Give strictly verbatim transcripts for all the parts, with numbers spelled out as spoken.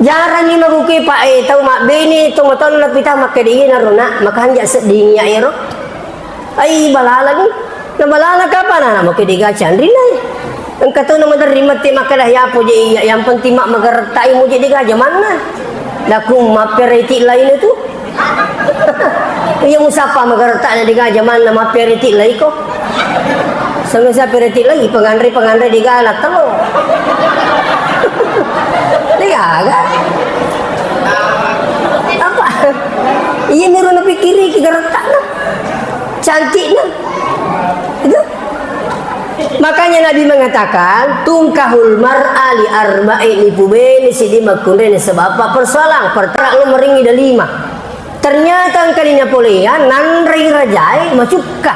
Jarangngi magukui, Pak, eh, tau mabbene, tau matonna pita makkeda, "Iyanaro, Nak, makanja sedding iya ero." Ai, balalani. Na balala kapang anak makkeda gaga canrinna. Engka to na maderri mette makkeda, "Yapo je iya, yang penting mak magaretta i muje de gaga manna." Daku mappereti laina tu. Iya musappa magaretta na de gaga manna mappereti laiko. Sama sa pereti lai penganre, penganre de gaga telo. De gaga. Apa? Iya miru napikkiri ki garettana. Cantikna. Itu. Makanya Nabi mengatakan, "Tungkahul mar'a li arba'in," ipubene siddi makkunrai nasaba apa persoalan. Pertama, lo maringi dalima. Ternyata engka di napoleang nanrei rajae macukka.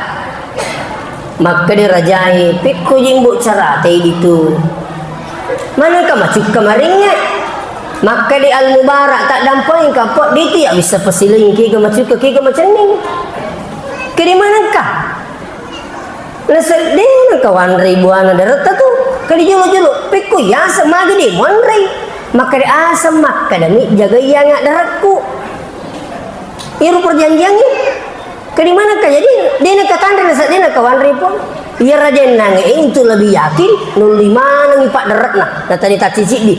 Makkeda rajae, "Pekko jimbo carate ditu. Manengka macukka maringnge?" Makkeda Al-Mubarak, "Taddampengka, Pak, ditu ya bisa pasileng kega macukka, kega macenning. Kedi manengka?" Naseddena kawanrei buana daretta tu. Kadi jolo-jolo, pekko yaseng magi de muanrei. Makkeda aseng makkeda mi jagai yanga darekku. Iro perjanjiangngi. Kadi manengka jadi, dena katanre naseddena kawanrei pun. Iya rajaenna nge intu lebih yakin, nulli manengi paddarekna. Natani tacci siddi.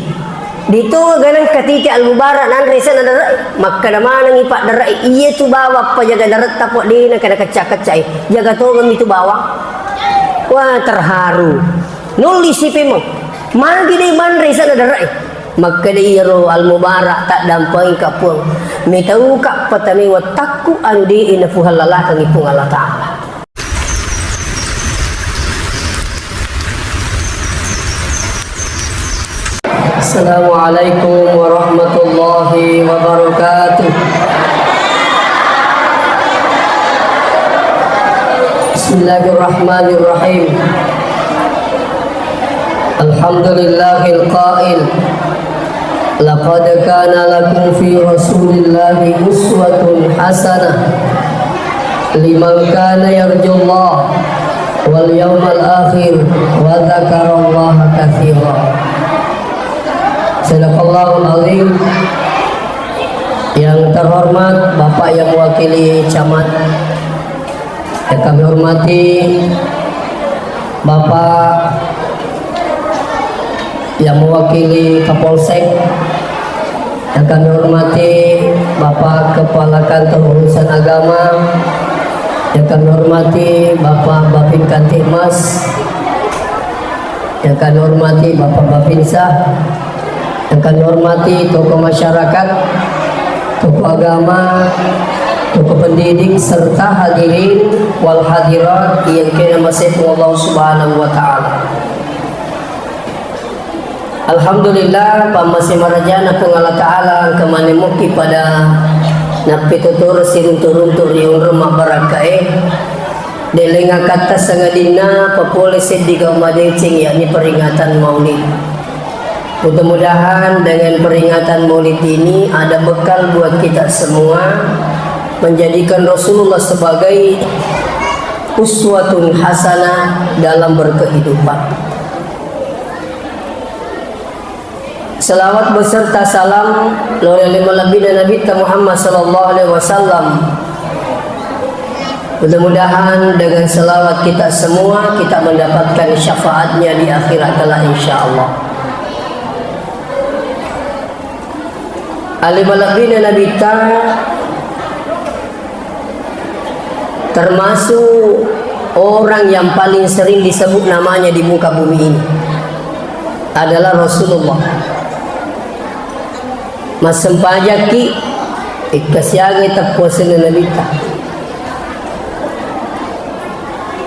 Ditu ganang katiti Al-Mubarak nanre sena dare'e. Makkeda manengi paddare'e, "Iya tu bawang pajaga daretta po dena kada kecca-keccai. Jaga tongeng mi tu bawang." Wah, terharu. Nulli sipemo. Magi de manre sena dare'e. Makkeda iyaro Al-Mubarak, "Taddampengka Puang. Mitauka patame wettakku anu de napuhallalakengi Puang Allah Ta'ala." السلام عليكم ورحمة الله وبركاته. بسم الله الرحمن الرحيم. الحمد لله القائل: لقد كان لكم في رسول الله أسوة حسنة لمن كان يرجو الله واليوم الآخر وذكر الله كثيرا. صدق الله العظيم. Yang terhormat Bapak yang mewakili Camat, yang kami hormati Bapak yang mewakili Kapolsek, yang kami hormati Bapak Kepala Kantor Urusan Agama, yang kami hormati Bapak Babin Kamtibmas, yang kami hormati Bapak Babinsa, yang kami hormati tokoh masyarakat, tokoh agama, tokoh pendidik, serta hadirin wal hadirat yang kena masih Allah Subhanahu wa Ta'ala. Alhamdulillah, pammase marajana Puang Allah Ta'ala, engka maneng mukki pada nappetuturu siruntu-runtu ri onrong mabbarakkae. Delenga katta sangadinna papole seddi gau madeceng, yakni peringatan Maulid. Mudah-mudahan dengan peringatan Maulid ini ada bekal buat kita semua menjadikan Rasulullah sebagai uswatun hasanah dalam berkehidupan. Salawat beserta salam lao ri ale malebbina Nabitta Muhammad sallallahu alaihi wasallam. Mudah-mudahan dengan salawat kita semua, kita mendapatkan syafaatnya di akhirat kelak, insya Allah. Ale malebbina Nabitta, termasuk orang yang paling sering disebut namanya di muka bumi ini adalah Rasulullah. Massempajakki, ikkasiagai teppuasenna Nabitta.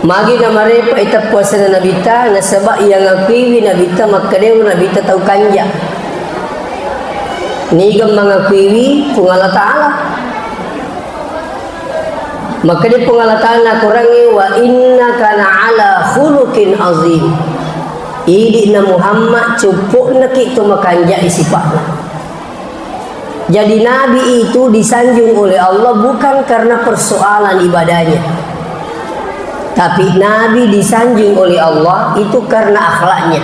Magi namarepa ita puasana Nabitta, nasaba iya ngakuiwi Nabitta makkedai Nabitta tau kanja. Niga mangakuiwi Puang Allah Ta'ala. Makkedai Puang Allah Ta'ala Korangnge, "Wa innaka la'ala khuluqin azim." Idi'na Muhammad, cuppu'naki to makanjai sipa'na. Jadi, Nabi itu disanjung oleh Allah bukan karena persoalan ibadahnya. Tapi Nabi disanjung oleh Allah itu karena akhlaknya.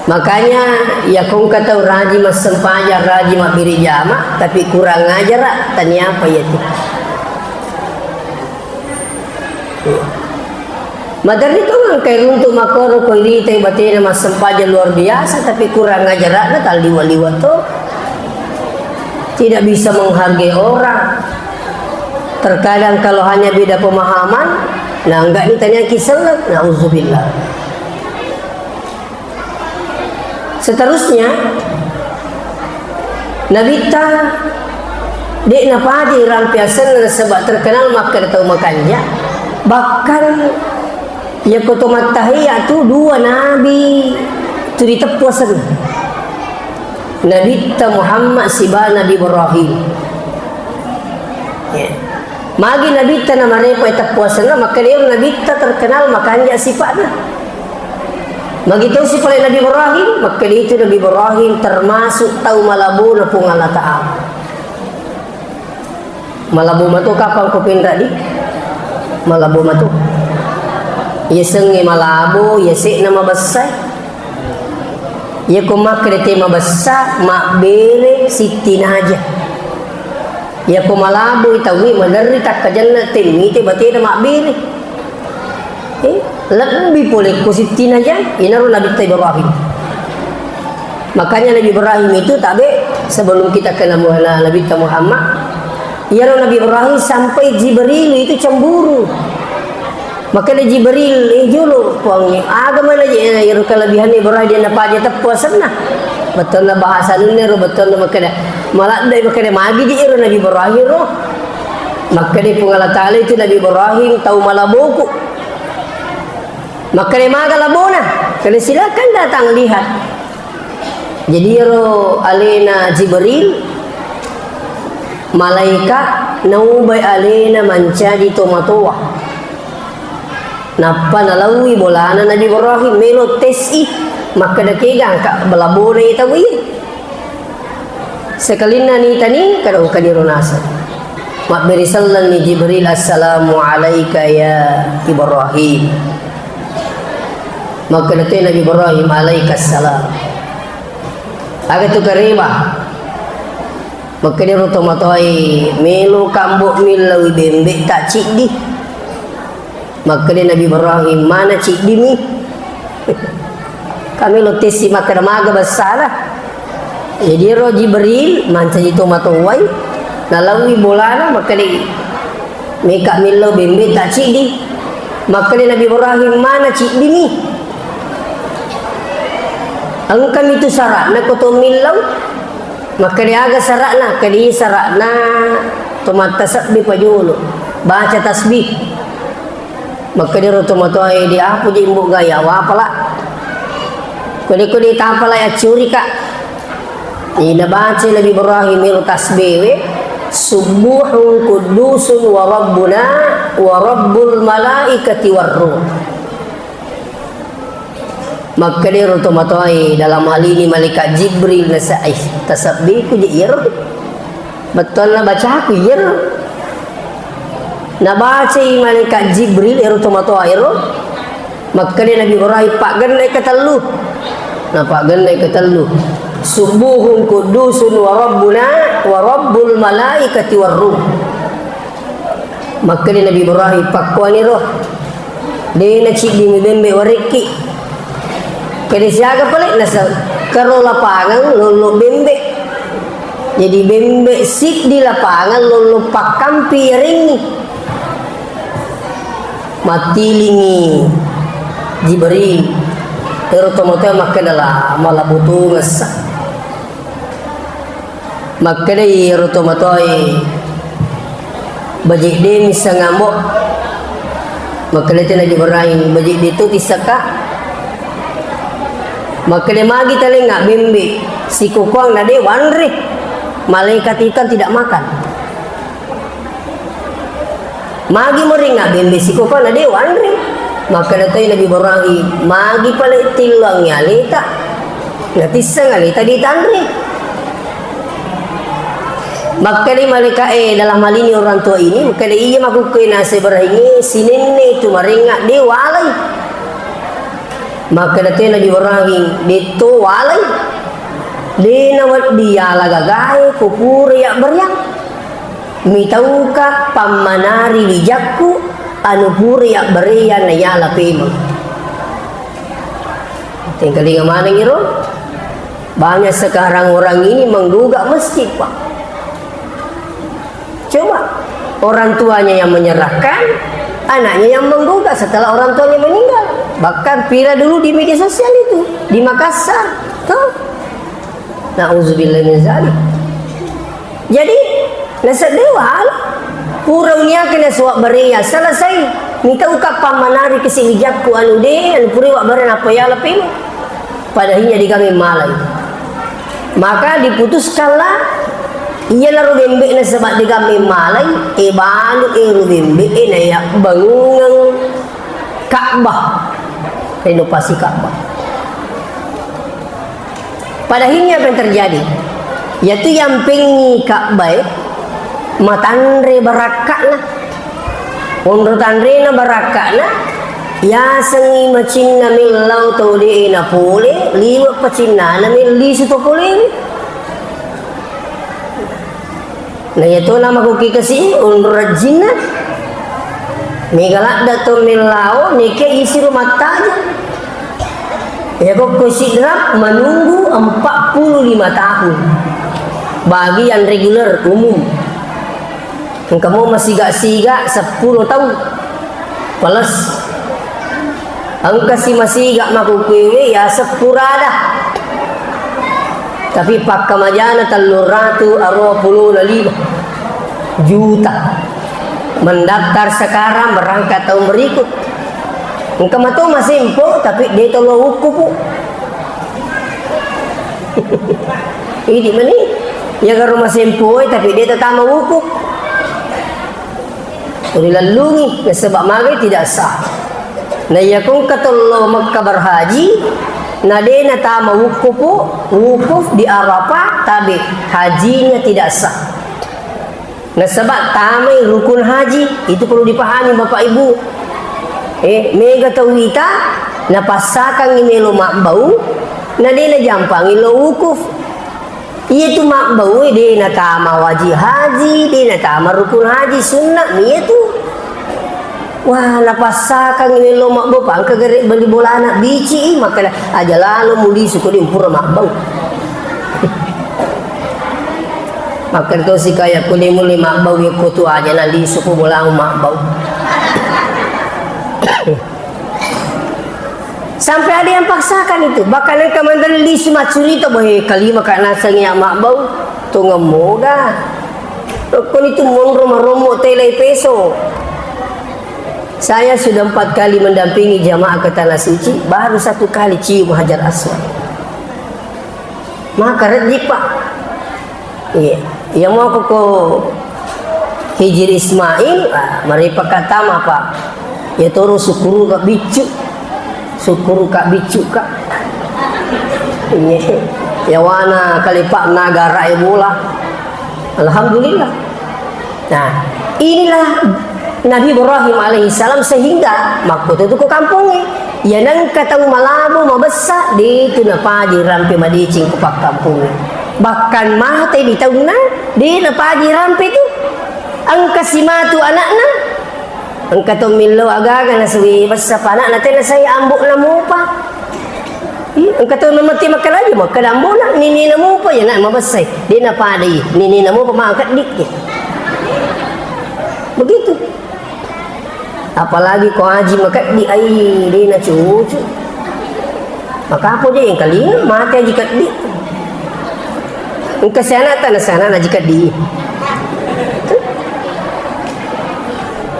Makanya, iya ko engka tau rajin massempajang, rajin mabbere jama, tapi kurang ajara, tania apa iya tu. Maderri to engka runtu makkoro ko iritai batena massempajang luar biasa, tapi kurang ajara na talliwa-liwa to. Tidak bisa menghargai orang. Terkadang kalau hanya beda pemahaman, nah, enggak ditanya kisah, nauzubillah. Seterusnya, Nabitta de' napaja irampe asenna nasaba terkenal makkeda tau makanja. Bahkan, iya ko to mattahiya tu dua nabi tu diteppu asenna. Nabitta Muhammad siba Nabi Ibrahim. Ya. Magi Nabitta namarepa teppu asenna, makkeda iyaro Nabitta terkenal makanja sifa'na. Magi tosi pale Nabi Ibrahim, makkeda itu Nabi Ibrahim termasuk tau malabona Puang Allah Ta'ala. Malabo mato kapang ko penra di? Malabo mato. Iya sengnge malabo, iya se'na mabessai. Iya ko makkeda te mabessa, mabbere sittinaja. Iya ko malaboi tauwe maderri takkajanna temmite batena mabbere. Eh, lebbi pole ko sittinaja, inaro Nabitta Ibrahim. Makanya Nabi Ibrahim itu tabe sebelum kita kenal Muhammad, Nabitta Muhammad, iyaro Nabi Ibrahim sampai Jibril itu cemburu. Makkeda Jibril, "Eh, jolo, Puang, aga mana je, eh, ero kelebihan Ibrahim dia napaja teppu asenna?" Bettonna bahasa nunne ro, bettonna makkeda, maladde makkeda, "Magi je ero Nabi Ibrahim ro?" Makkeda Puang Allah Ta'ala itu Nabi Ibrahim tau malaboku. Makkeda, "Maga labona?" Kena silakan datang lihat. Jadi ero alena Jibril, malaika naubai alena mancaji tomatoa. Nappa nalaui bolana Nabi Ibrahim, melo tes i, makkeda kega angka labona i tauwe. Sekalinna nitani, kada engka niro naseng. Mabbere sellenni Jibril, "Assalamu alaika ya Ibrahim." Makkeda to Nabi Ibrahim, "Alaikassalam." Aga tu kareba? Makkeda ro tomatoae, "Melo kambo millaui bembe ta ciddi." Makkeda Nabi Ibrahim, "Mana ciddimi?" Kami lo tessi makkeda maga bessana. Jadi ro Jibril mancaji tomatoai, nalaui bolana, makkeda, "Meka millau bembe ta ciddi." Makkeda Nabi Ibrahim, "Mana ciddimi? Engkami tu sara'na ko to millau." Makkeda, "Aga sara'na?" Kedi sara'na to mattasebbi pajolo, baca tasbih. Makkeda ro tomatoae, "Di apa je imbo gaya wapala?" Kode-kode tapala accurika. Ina baca Nabi Ibrahim ero tasbewe, "Subbuhun quddusun wa rabbuna wa rabbul malaikati war ruh." Makkeda ro tomatoae, dalam hal ini malaikat Jibril, nasa, "Eh, tasabbiku je iyaro." Bettuanna bacaku iyaro. Nabacai malaikat Jibril ero tomatoa ero. Makkeda Nabi Ibrahim, "Paggenna ketellu." Nah, paggenna ketellu. "Subbuhun quddusun wa rabbuna wa rabbul malaikati war ruh." Makkeda Nabi Ibrahim, "Pakkuaniro, de naciddimi bembe warekki." Kede siaga pale nasa kero lapangan lollo bembe. Jadi bembe siddi lapangan lollo pakkampi yarengngi. Mattilingi Jibril. Ero tomatoa makkeda la malabutungessa. Makkedai ero tomatoae, "Baje'de misseng ambo?" Makkedai Nabi Ibrahim, "Baje'de tu tissakka." Makkeda, "Magi talengnga bembe sikokoang na de wanre. Malaikat itu kan tidak makan." Magi moringnga bembe sikokoang na de wanre. Makkeda toi Nabi Ibrahim, "Magi pale tilluangngi aleta, natisseng aleta ditanre." Makkeda malaika'e, dalam hal ini orang tua ini, makkeda, "Iya makkukkue nase Ibrahim e, sinenne itu marengnga de walai." Makkeda to Nabi Ibrahim, "Detto walai, de nawedding yala gagae ko pura yabbareang. Mitauka pammanari wijakku anu pura yabbareang na yala pemeng." Tengkalinga maneng iro. Banyak sekarang orang ini menggugat masjid, Pak. Coba, orang tuanya yang menyerahkan, anaknya yang menggugat setelah orang tuanya meninggal. Bahkan viral dulu di media sosial itu, di Makassar. Tuh. Nauzubillah min zalik. Jadi, naseddewa, pura uniakan suwa barea, selesai. Mitauka pammanari kesi wijakku anu de, anu pura wabbare nappa yala pemeng. Padahal iya digamme malai. Maka diputuskanlah, iyanaro bembe'na sebab digamme malai, e balu ero bembe'e na yabbangungeng Ka'bah. Renovasi Ka'bah. Padahal apa yang terjadi? Yaitu yang pengi Ka'bah, e, matanre barakka'na. Onro tanrena barakka'na, yasengngi macinna mellau tau de'e napole, liwe' pacinnana mellisu to poleni. Na iya to nama kuki kasi, onro rajinna. Mega ladda to mellao, neke isi rumah taja. Iya kokko Sidrap menunggu empat puluh lima tahun. Bagi yang reguler, umum. Engka mo masiga-siga seppulo taung. Plus. Engka si masiga makukuewe ya seppurada. Tapi pakkamajana telluratu aruwa pulona lima juta. Mendaftar sekarang, berangkat tahun berikut. Engka mato masempo, tapi de to lo wukkupu. Idi meni, ya garo masempoe, tapi de to tama wukuf. Rilellungi, nasaba magai tidak sah. Na iya kong katollo Mekka berhaji, na de natama wukufu, wukuf di Arafah, tabe hajinya tidak sah. Nasaba tamai rukun haji, itu perlu dipahami Bapak Ibu. Eh, mega tau wita, napassakangi melo mabbau, na de najampangi lo wukuf. Iyatu mabbaue de natama wajib haji, de natama rukun haji, sunna mi iyatu. Wah, napassakangi melo mabbau, pangka gere bali bolana, bicii, makkeda, aja lalo mulisu ko de pura mabbau. Makkeda to sikaya ko de muli mabbau, yekko tu aja nalisu ko bolamu mabbau. Sampai ada yang paksakan itu. Bahkan engka manre lisu maccurita, "Bohe, kalima ka naseng ya mabbau, tongeng moga." Rokko itu monro marommo telai peso. Saya sudah empat kali mendampingi jamaah ke Tanah Suci, baru satu kali cium Hajar Aswad. Maka reddi, Pak. Iya. Iya, mau aku ko Hijir Ismail, ah, mari pakatama, Pak. Ya toro sukuru ka biccu. Sukuru ka biccu ka. Iya. Ya wana kali, Pak, nagara e bola. Alhamdulillah. Nah, inilah Nabi Ibrahim alaihissalam sehingga makkoto tu ko kampongnge. Iya nengka tau malabo mabessa, de tu napaja rampe madeceng ko pakkampongnge. Bahkan mate di taunna, de napaja rampe tu. Engka simatu anakna, engka to millau agaga nasui bessa pa anakna, tena saya ambo'na mopa. Ih, engka to namatti makkalaja, makkada ambo'na, ninina mopa, ya nak mabessai. De napadai, ninina mopa makeddi. Begitu. Apalagi ko aji makeddi, ai, de nacucu. Maka apa je yang kalinga, mate aji keddi. Engka sianata na sianana jika di.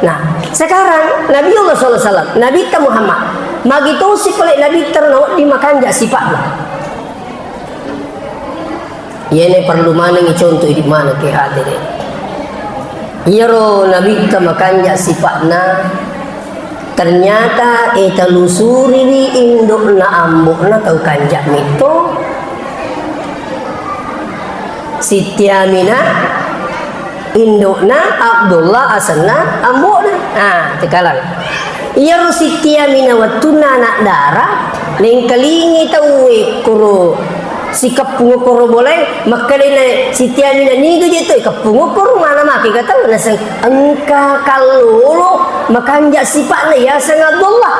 Nah, sekarang Nabiullah sallallahu alaihi wasallam, Nabitta Muhammad, magitosi pole Nabitta ro nawedding makanja sipa'na. Iyene perlu manengi contoh idiq maneng ke hati de. Iyaro Nabitta makanja sipa'na, ternyata, eh, telusuriwi indo'na ambo'na tau kanja mitto. Siti Aminah indo'na Abdullah asenna ambo'na. Ah, tekalang. Iyaro Siti Aminah wettunna anak dara, Nengkalingi tauwe koro sikeppung koro bolae, makkedai na Siti Aminah, "Niga je to ikeppung koro, mana make ka tau?" Naseng, "Engka kallolo makanja sipa'na yaseng Abdullah."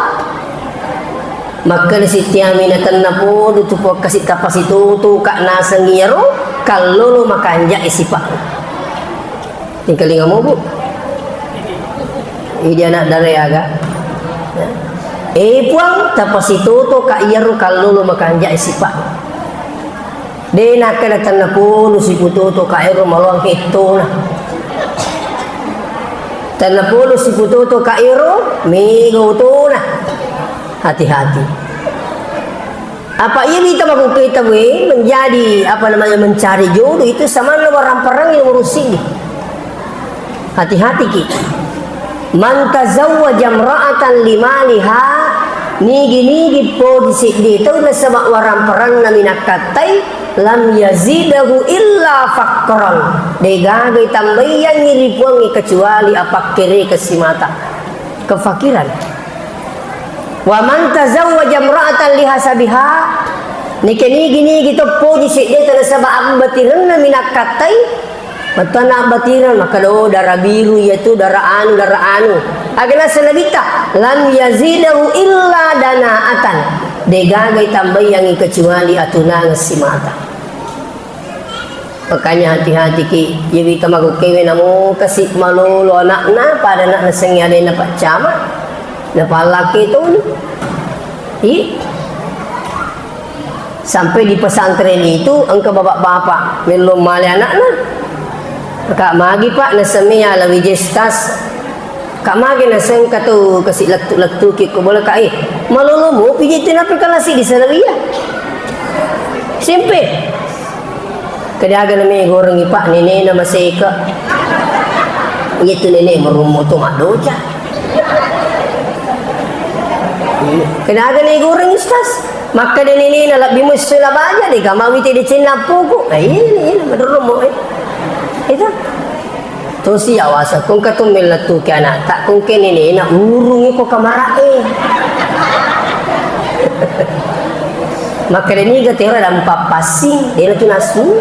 Makkeda Siti Aminah, "Tennapodo tu Puang kasi tapasitoto ka naseng iyaro kallolo makanja sipa'na." Engkalinga mo, Bu. Idi anak dara aga. Eh, Puang, tapasitoto ka iyaro kallolo makanja sipa. De nakkeda tennapodo siputoto ka ero maloang hettona. Tennapodo siputoto ka ero mega otona. Hati-hati. Apa iya wita makkukkuae tauwe menjadi, apa namanya, mencari jodoh itu samanna waramparang yang urus sini. Hati-hati ki. "Man tazawwaja imra'atan limaliha," nigi-nigi poji seddi tau nasaba waramparang na minakkattai, "lam yazidahu illa faqran." Degaga tambaiyangi ri Puangnge kecuali apakkere kesimata. Kefakiran. "Wa man tazawwaja imra'atan lihasabiha," neke nigi-nigi to poji seddi tau nasaba abbatirenna minakkattai, bettuanna abbatireng, makkeda, "Oh, dara biru iya tu, dara anu, dara anu." Aga naseng Nabitta, "Lam yazidahu illa dana'atan." Degaga tambaiyangi kecuali atunangeng simata. Makanya hati-hati ki, iya wita makkukkuae namo kasi malolo anakna, pada anak nasengnge alena Pak Camat, napallakkai toni. I, sampai di pesantren itu engka bapak-bapak mello male anakna. "Kak, magi Pak naseng mi ala wijesta." Kak, magi naseng ka tau kasi lettu-lettuki ko bola, Kak, eh, malolo mopi je tu napi kalasi di Salawiyah. Simpe. Kedaga na me gorengi, Pak, nenena maseka. Iya tu nene merummu tu maddoca. Kedaga na goreng, Ustaz. Makkeda nenena lebbi musso la baja de gamawi te decenna puku. Nah, iya, iya, madorong mo, eh. Itu. Tosi awasa, ko engka to mellettuki anakta, ko engka nenena urungi ko kamara'e. Makkeda niga tero dampa passing, dena tu nasu.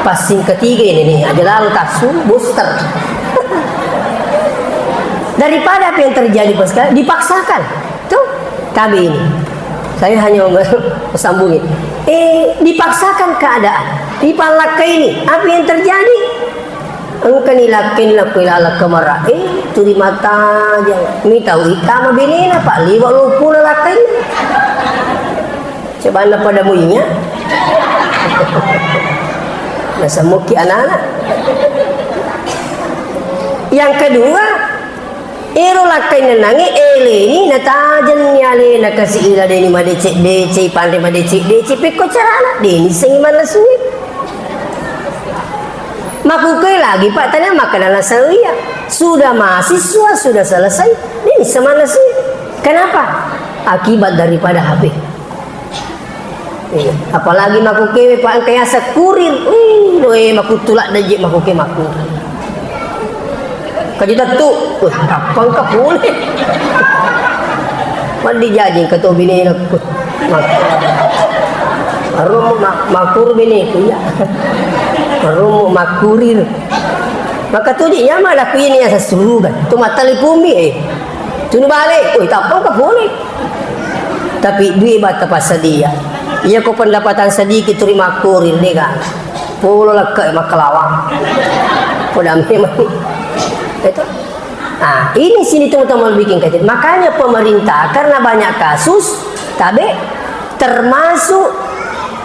Passing ketiga ini nih, aja lalu tasu, booster. Daripada apa yang terjadi pas sekarang, dipaksakan. Tuh, tabe ini. Saya hanya mau sambungin. Eh, dipaksakan keadaan. Dipallakkai ini. Apa yang terjadi? Engkani lakkenna ko ilaleng kamara'e, turi matajeng. Mitau ittama benena, Pak, liwa loppuna lakkenna. Cobanna pada muinya. Nasammuki anak-anak. Yang kedua, ero lakkainna nange eleni natajenni alena kasi ila deni madecek-decek, panre madecek-decek, pekko carana, deni sengi manasui. Makkukkuae lagi, Pak, tania makkeda nasau iya. Sudah mahasiswa, sudah selesai, deni semanasui. Kenapa? Akibat daripada H P. Iya. Apalagi makkukkuae, Pak, engka yaseng kurir. Wih, doe makkuttu ladde je makkukkuae makkurir. Kaji tettu, wih, kappang ka pole. Mandi jaji engka to binena ku. Mak-, Marummu ma-, makkur beneku, iya. Marummu makkurir. Maka tu di nyama laku ini asa surugan. Tu matali pumi, eh. Tunu bale, wih, kappang ka pole. Tapi dui bata passadia. Iya ko pendapatan sedikit turi makkurir dega. Polo lekke makkalawang. Poda memang. Itu. Nah, ini sini teman-teman bikin kajian. Makanya pemerintah karena banyak kasus, tabe termasuk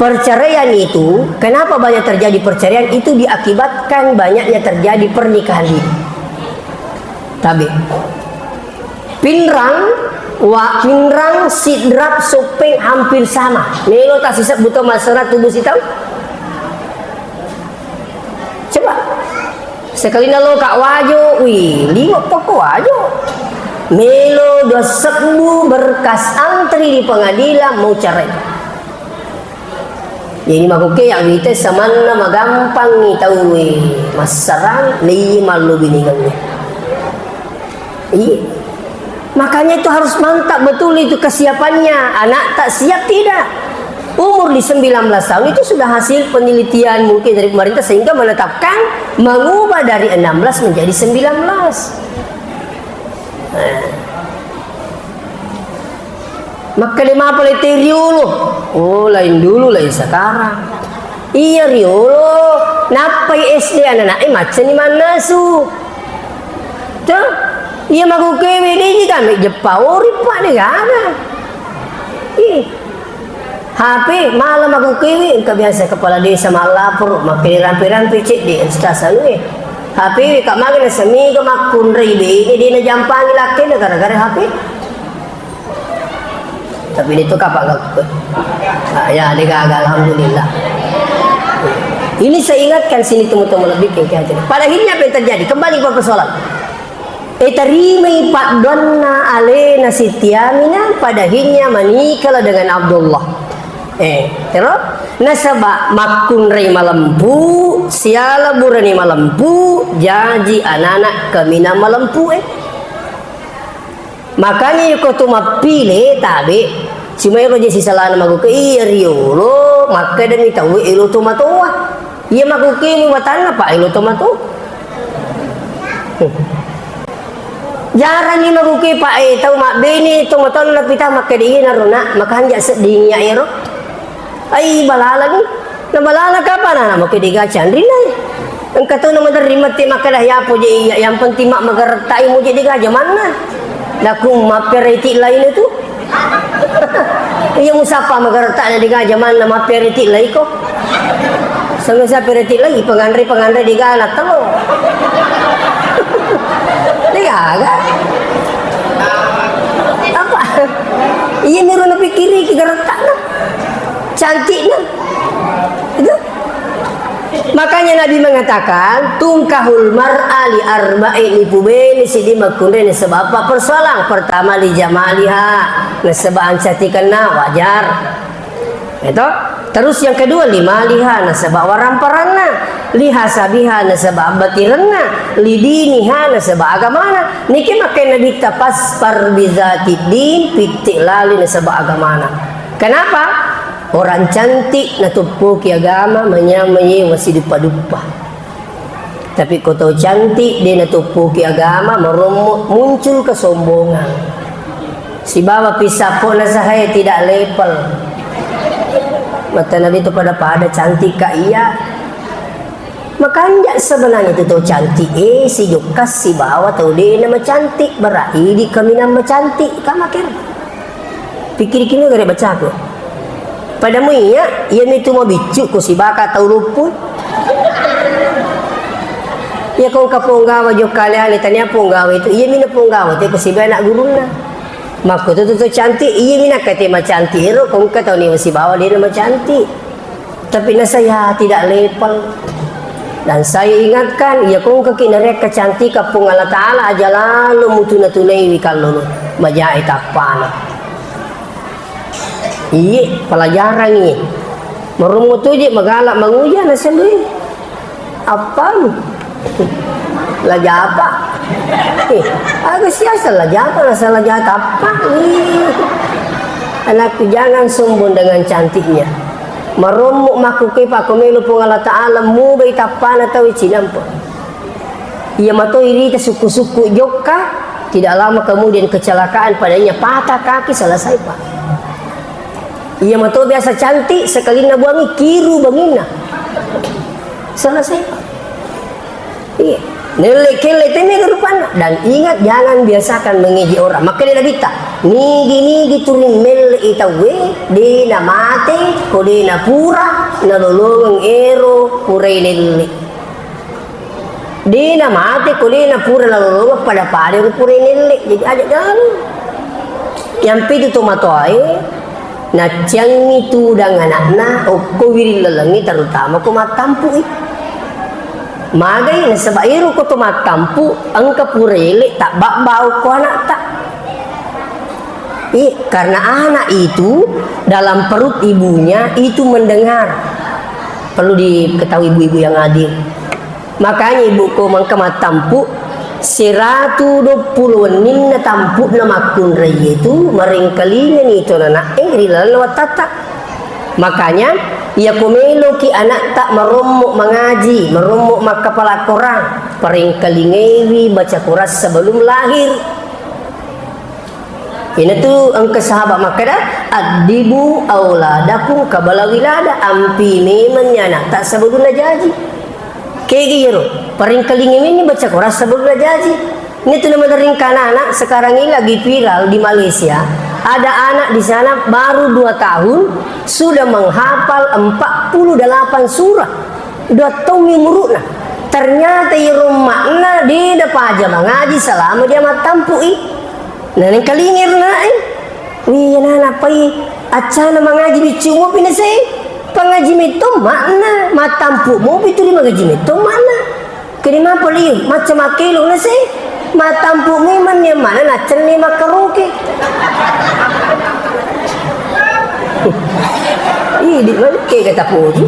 perceraian itu, kenapa banyak terjadi perceraian itu diakibatkan banyaknya terjadi pernikahan dini. Tabe. Pinrang, wa pinrang, sidrap, soppeng hampir sama. Melo tasisebbu to masalah tubuh sitau. Coba. Sekalina lo Kak Wajo, wih, lima pokok Wajo. Melo dua sebbu berkas antri di pengadilan mau cerai. Jadi makkukkuae ya wita samanna magampangngi tauwe massarang, lei mallo biningengnge. Iya. Makanya itu harus mantap betul itu kesiapannya. Anak tak siap tidak. Umur di sembilan belas tahun itu sudah hasil penelitian mungkin dari pemerintah sehingga menetapkan mengubah dari enam belas menjadi sembilan belas. Nah. Makkeda mapa le te riolo? Oh, lain dulu, lain sekarang. Iya riolo, nappai S D anak-anak e maccani mannasu. Tuh, iya makukewe diji kami jeppa ori pa de gaga. Ih. H P malam aku kiwi, engka biasa kepala desa malapor, makkeda rampe-rampe cedde, ustaz anu e. H P ka maga nasamiga makkunrai bene, de najampangi lakkena gara-gara H P. Tapi itu kapang aku. Ah, ya, de gaga, alhamdulillah. Ini saya ingatkan sini teman-teman lebih ke. Pada akhirnya apa yang terjadi? Kembali ke persoalan. Eh, tarimai paddoanna alena Siti Aminah, pada akhirnya menikahlah dengan Abdullah. Eh, ero? Nasaba makkunrai malempu, siala burani malempu, jaji anana kaminang malempu, eh. Makanya iko tu mappile tabe, cuma ero je sisalana maguke iya riolo, makkedami tau elo tu matoa. Iya maguke mu batanna, Pak, elo to matu. Jarang ni maguke, Pak, eh, tau mabbene to matonna pita makkeda iyana ro, Nak, makanja sedding iya ero. Ai, balala ni. Na balala kapang, Nak, makkeda gaca anrinna. Engka to na maderri matti makkeda yapo je iya, yang penting mak magaretta i muje digaja manna. Naku mappereti lain itu. Iya musappa magaretta na digaja manna mappereti laiko. Sama sa pereti lai penganre-penganre digala telo. Digaga. Apa? Iya niru napikkiri ki garettana. Cantikna. Itu. Makanya Nabi mengatakan, "Tungkahul mar'a li arba'in," ipubene siddi makkunrai nasaba apa persoalan. Pertama, li jamaliha, nasaba ancantikenna wajar. Itu. Terus yang kedua, li maliha, nasaba waramparanna, li hasabiha, nasaba abbatirenna, li diniha, nasaba agamana. Niki makkeda Nabitta, "Fasfar bizatid din," pitte lali nasaba agamana. Kenapa? Orang cantik natoppoki agama, manyameng yewa siduppa-duppa. Tapi ko tau cantik, de natoppoki agama, marommo muncul kesombongan. Sibawa pisappo na sahae tidak level. Mata Nabi tu pada-pada cantik ka iya. Makanja sebenarnya tu tau cantik, eh, sijokka sibawa tau de na macantik, berarti di kaminang macantik, kamaker. Pikkirikini gare bacaku. Pada muiya, iya mitu mabiccu ko sibaka tau luppu. Iya ko engka ponggawa jokka ale-ale tania ponggawa itu, iya mina ponggawa te ko siba anak gurunna. Makko tu tu cantik, iya mina kate macantik ero ko engka tau ni sibawa de na macantik. Tapi na saya tidak level. Dan saya ingatkan, iya ko engka ki narekka cantika Puang Allah Ta'ala aja lalo mutuna-tunaiwi kallolo majae tappana. Iye, pelajaran iye. Marummu tuji magala manguja na selui. Appamu? Lajapa. Eh, aga siasa lajapa, rasa lajata apa? Ih. Anakku, jangan sombong dengan cantiknya. Marommu makkuke pakko melo Puang Allah Ta'ala mubai tappana tau cinampa. Iya mato irita sukku-sukku jokka, tidak lama kemudian kecelakaan padanya patah kaki selesai, Pak. Iya mato biasa cantik, sekalinna buangi kiru banginna. Selesai, Pak. Iya. Nelle kelle teme rupanna. Dan ingat, jangan biasakan mengejek orang. Makkeda Nabitta, nigi-nigi turing melle i tauwe, de na mate, ko de na pura, nalolongeng ero purai nelle. De na mate ko de na pura nalolongeng pada-pada ro pura nelle. Jadi aja galu. Yang pitu tomatoae, nacciangi tudang anakna okko wiring lalengnge, terutama ko mattampu'i. Magai nasaba ero ko to mattampu engka pura ele tabbabba okko anakta. Eh, karena anak itu dalam perut ibunya itu mendengar. Perlu diketahui ibu-ibu yang hadir. Makanya ibu ko mangka mattampu, Seratu duappulo wenninna tampu'na makkunrai itu marengkalingani to nana'e ri lalenna wattatta. Makanya, iyako meloki ana'ta marommo mangaji, marommo makkapala Korang, parengkalingaiwi baca Korang sebelum lahir. Inatu engka sahabat makkeda, "Addibu auladakum qabla wilada," ampi memenni ana'ta sebelum najaji. Kegi iyaro, parengkalingi menni baca Korang sebelum najaji. Ini tu nama dering anak sekarang ini lagi viral di Malaysia. Ada anak di sana baru dua tahun sudah menghafal empat puluh delapan surah. Dua tahun umurna. Ternyata iyaro makna dia paja mangaji selama dia mattampu'i. Nah, nengkalingi ro ana'e. Wih, nana pai accana mangaji biccu mopi nase. Pangaji metto makna, mattampu mopi tu di mangaji metto makna. Kedi mapa liu, macca makkelo nase. Mattampu memang ni mana naccenni makkaroke. Ih, di mana ke kata puji.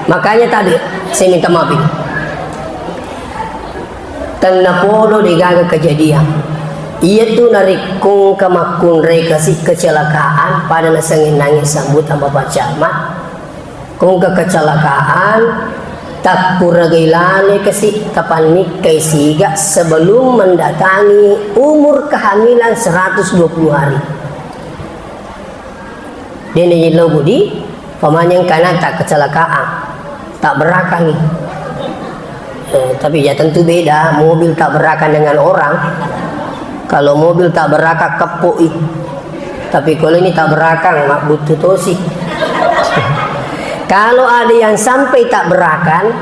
Makanya tadi saya minta maaf ini. Tennapodo degaga kejadian. Iyatu narekko engka makkunrai kasi kecelakaan pada nasengennangi sambutan Bapak Camat. Ko engka kecelakaan, takkuragai laloi kasi tapannikkai siga sebelum mendatangi umur kehamilan seratus dua puluh hari. Dena yello budi, pamanyang kana tak kecelakaan, tak berakangi. Eh, tapi ya tentu beda, mobil tak berakan dengan orang. Kalau mobil tak berakan, keppoi. Tapi kalau ini tak berakan, mak butuh tosi. Kalau ada yang sampai tak berakan,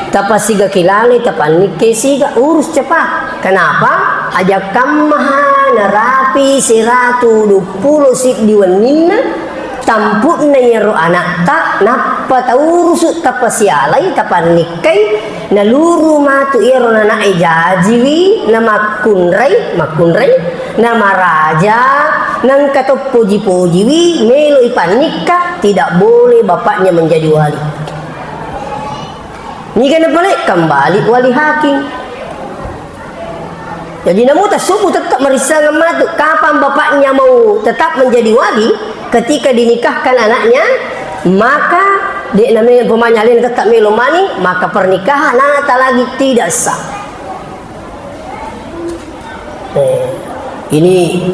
tapasiga kilaloi, tapannikke siga, urus cepat. Kenapa? Aja kammaha narapi seratu dua puluh siddi wenninna, tampu'na iyaro anakta, nappa taurusu, tapasialai, tapannikkai, naluru matu iyaro nana'e jajiwi, namakkunrai, makkunrai, namaraja, nangka to poji-pojiwi, melo ipannikka, tidak boleh bapaknya menjadi wali. Niga napale? Kembali wali hakim. Jadi namu tasubbu tetap marissengeng matu. Kapan bapaknya mau tetap menjadi wali? Ketika dinikahkan anaknya, maka de name pemanya alena tetap melo mani, maka pernikahan anakta lagi tidak sah. Eh, ini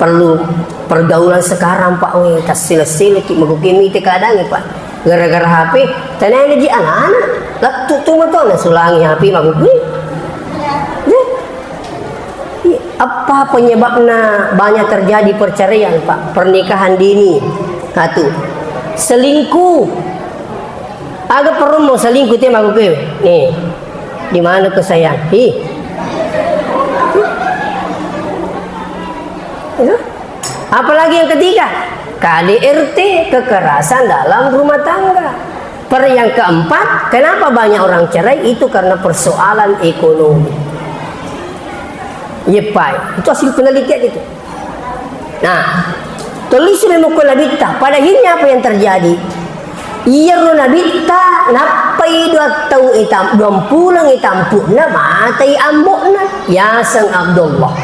perlu pergaulan sekarang, Pak. Weh, tassile-sileki, magoke mite keadaannya, Pak. Gara-gara H P, tenana ji anak-anak. Lettu tu moto nasulangi H P magoke. Ya. Apa penyebabnya banyak terjadi perceraian, Pak? Pernikahan dini. Satu. Selingkuh. Aga perummo selingkuh te magoke. Nih. Di mana ke sayang? Ih. Itu. Apalagi yang ketiga, K D R T, kekerasan dalam rumah tangga. Per yang keempat, kenapa banyak orang cerai? Itu karena persoalan ekonomi. Yepai, itu hasil penelitian itu. Nah, tulis memang Nabitta. Pada akhirnya apa yang terjadi? Iyaro Nabitta nappai dua tau itam, dua puleng itampu'na matai ambo'na, yaseng Abdullah.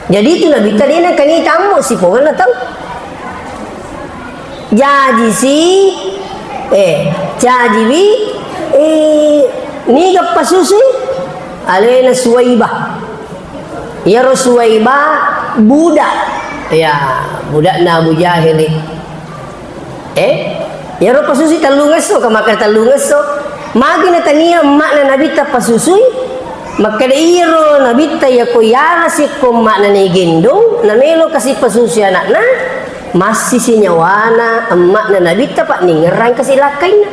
Jadi itu Nabitta de nakani tambo sipongenna tau. Jaji si, eh, jajiwi, eh, niga pasusui? Alena Suwaibah. Iyaro Suwaibah budak. Ya, budakna Abu Jahil. Eh, iyaro pasusui tellungesso, ka makkeda tellungesso. Magi natania emma'na Nabitta pasusui? Makkeda iyaro Nabitta iyako yala sikko emma'na naigendong, namelo kasi pasusui anakna, massisi nyawana emma'na Nabitta, pa ningerang kasi lakkainna.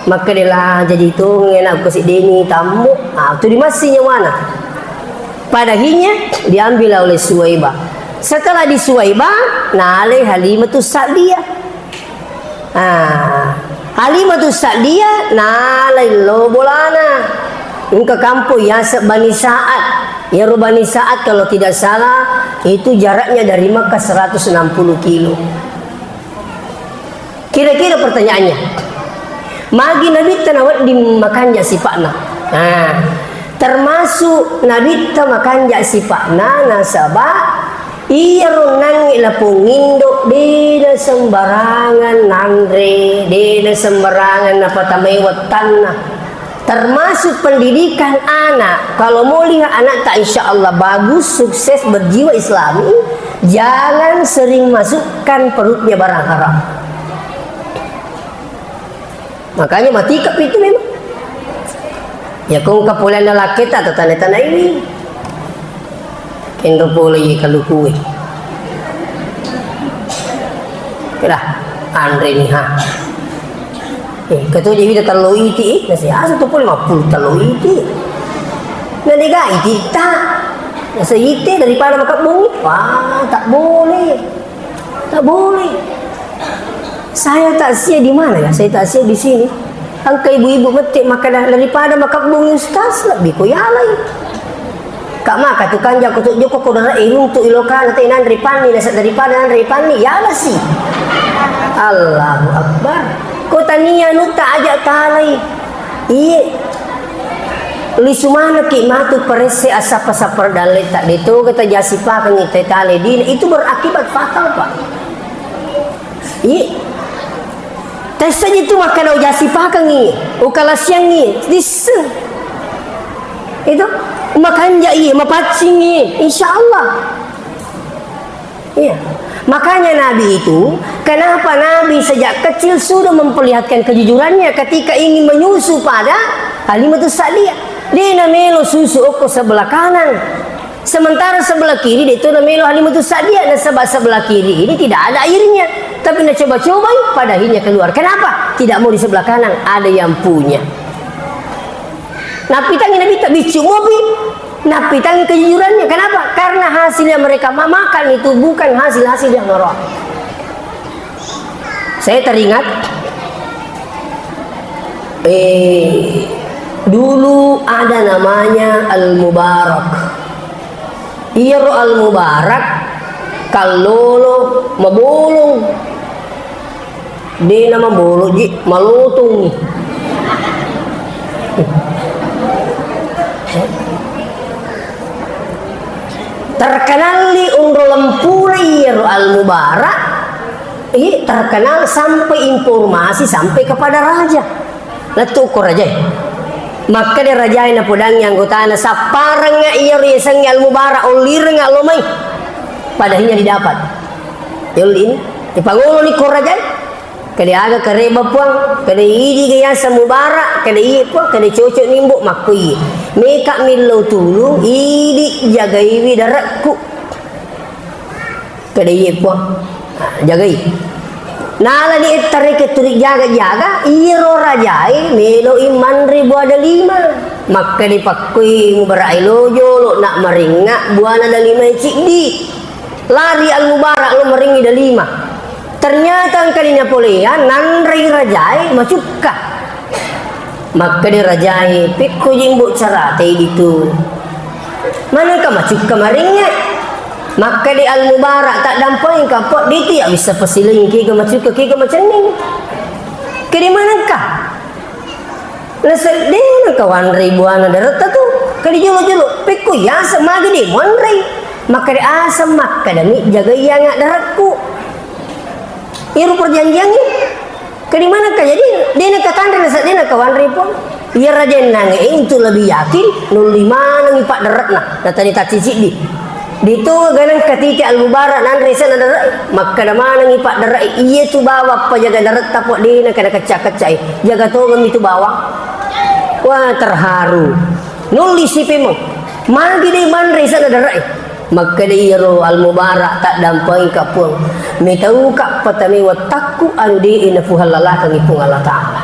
Makkeda la jaji tongeng anakku kasi deni tammu, ah, tu dimassi nyawana. Pada akhirnya diambil oleh Suwaibah. Setelah di Suwaibah, nalai Halimatus Sa'diyah. Ah, Halimatus Sa'diyah nalai lo bolana. Engka kampong yaseng Bani Sa'ad. Iyaro Bani Sa'ad kalau tidak salah itu jaraknya dari Makkah seratus enam puluh kilo. Kira-kira pertanyaannya, Magi Nabitta nawedding makanja sipa'na? Nah, termasuk Nabitta makanja sipa'na nasaba iyaro nangnge lapong indo de nasembarangan nanre, de nasembarangan napatamai wettanna. Termasuk pendidikan anak, kalau mau lihat anak tak insya Allah bagus, sukses, berjiwa Islami, jangan sering masukkan perutnya barang haram. Makanya mati ke pintu memang. Ya kong kapulan laki tak tanda-tanda ini. Kenro pole ye kalukue. Kira, anre ni ha. Eh, ketua jadi kita telo iti, eh, nasi asa tu pole mapul telo iti. Nah, dega iti tak. Nasa ite daripada makabbungi. Wah, tak boleh. Tak boleh. Saya takziah di mana ya? Saya takziah di sini. Engka ibu-ibu mette makkeda, daripada makabbungi ustaz, lebih ko yalai. Kak maka tukang jako tok joko ko dara iruntu ilokana te nanre panni, nasa daripada nanre panni, yala si. Allahu Akbar. Ko tania nutta aja talai. Iye. Lisu manekki matu peresse asappa-sappa dalle tak detoga tajasipakengi tetale dina, itu berakibat fatal, Pak. Iya. Tessa itu makkeda ujasipakengi, ukalasiangi, disseng. Itu makanja iya, mapaccing iya, insya Allah. Iya. Makanya Nabi itu, kenapa Nabi sejak kecil sudah memperlihatkan kejujurannya ketika ingin menyusu pada Halimatus Sa'diyah? Dia namelo susu okko sebelah kanan. Sementara sebelah kiri dia itu namelo Halimatus Sa'diyah, dan sebab sebelah kiri ini tidak ada airnya. Tapi nacoba-cobai, pada akhirnya keluar. Kenapa? Tidak mau di sebelah kanan, ada yang punya. Napitangi Nabi tak bicu mopi. Napitangi kejujurannya. Kenapa? Karena hasil yang mereka ma-, makan itu bukan hasil-hasil yang normal. Saya teringat, eh, dulu ada namanya Al-Mubarak. Iyaro Al-Mubarak kallolo mabolong. De na mabolong ji, malotong. Terkenalli unro lempura iyaro Al-Mubarak, eh, terkenal sampai informasi sampai kepada raja. Lettu ko rajae. Makkeda rajae napodangi anggotana, "Sapparengnga iyaro yasengnge Al-Mubarak, ollirengnga lo mai." Padahilnya didapat. Yolli ini, dipangoloni ko rajae. Kede aga kareba puang, kede idi ga yaseng Mubarak, kede iye puang, kede cocok nimbo makko iye. Meka millau tulung, idi jagaiwi darekku. Kede iye puang, jagai. Nalani ettare ke turi jaga-jaga, iyaro rajae meloi manre buah delima. Makkede pakkoi Mubarak elo jolo, nak maringa buana delima ciddi. Lari Al-Mubarak lo maringi delima. Ternyata engka ni napoleang, nanrei rajae macukka. Makkede rajae, "Pekko jimbo carate ditu. Manengka macukka maringnge?" Makkede Al-Mubarak, "Taddampengka, Pak, ditu ya bisa pasilengi kega macukka, kega macenning. Kede manengka?" Naseddena kawanrei buana daretta tu. Kadi jolo-jolo, pekko yaseng magi de muanrei. Makkeda aseng makkadami jagaiangnga darekku. Iyaro perjanjiangnge. Kadi manengka jadi, dena katanre naseddena kawanrei puang. Iya rajae nangnge intu lebih yakin, nulli manengi paddare'na. Natani tacci siddi. Ditonga ganang katiti Al-Mubarak nanre senna dare'e, makkeda manengi paddare'e, "Iya tu bawang pajaga daretta, Puang, dena kada kecca-keccai. Jaga tongemmi tu bawang." Wah, terharu. Nulli sipemo. Magi de manre senna dare'e. Makkeda iyaro Al-Mubarak, "Taddampengka, Puang. Metauka patamai wettakku anu de napuhallalakengi Puang Allah Ta'ala."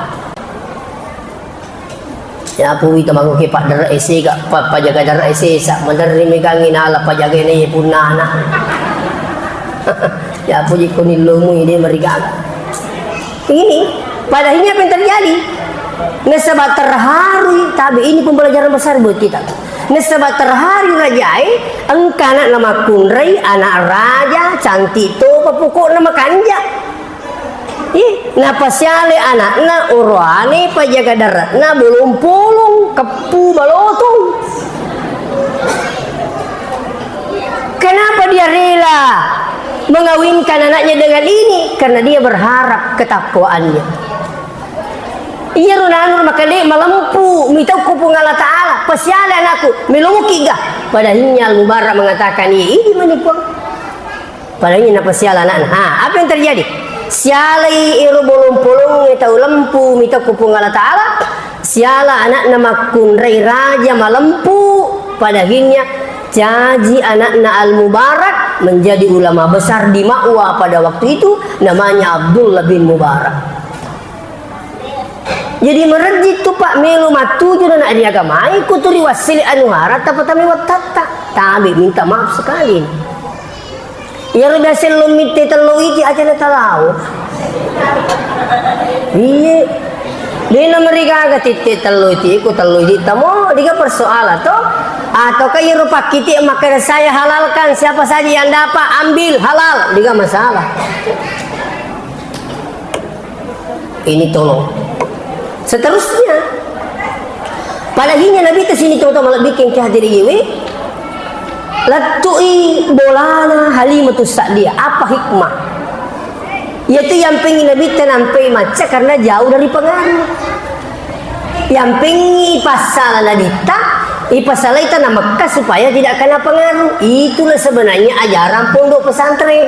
Yapu wita magoke paddare'e sega, pa-, pajaga dare'e sesa, maderri megangi nala pajagae naiye punnana. Yapu jikko nillomui de marigaga. Ini, padahilnya apa yang terjadi? Nasaba terharu, tapi ini pembelajaran besar buat kita. Nasaba terharu rajae, engka anakna makkunrai, anak raja, cantik topa, pokokna makanja. Ih, napasiale anakna oroane pajaga daratna bolong-polong, keppu balotong. Kenapa dia rela mengawinkan anaknya dengan ini? Karena dia berharap ketakwaannya. Iyaro nanur makale malempu, mitau ku Puang Allah Ta'ala, pasiale anakku, meloki ga? Padahinya Al-Mubarak mengatakan, iya, idi mani Puang. Padahal napasiala anakna. Ha, apa yang terjadi? Sialai ero bolong-polongnge tau lempu mita ku Puang Allah Ta'ala, siala anakna makkunrai raja malempu, pada akhirnya caji anakna Al-Mubarak menjadi ulama besar di Ma'wa pada waktu itu, namanya Abdullah bin Mubarak. Jadi merejji tu, Pak, melo mattuju na riagamai, ku turi wassili anuhara tapatami wattatta. Tabe minta maaf sekali. Iyaro biasa lo mitte tello iti aja na talao. Iye. Dena merigaga titte tello iti, ku tello iti tamo, diga persoalan to. Ataukah iyaro pakkiti makkeda saya halalkan, siapa saja yang dapat ambil halal, diga masalah. Ini tolong. Seterusnya, palahinya Nabi ta sini to malebbikeng ki hadiri iwe, lettu'i bolana Halimatus Sa'diyah. Apa hikmah? Yaitu yang pengen Nabi ta nampai macca karena jauh dari pengaruh. Yang pengen pasala Nabi ta, ipasalaita na Mekah supaya tidak kena pengaruh. Itulah sebenarnya ajaran pondok pesantren.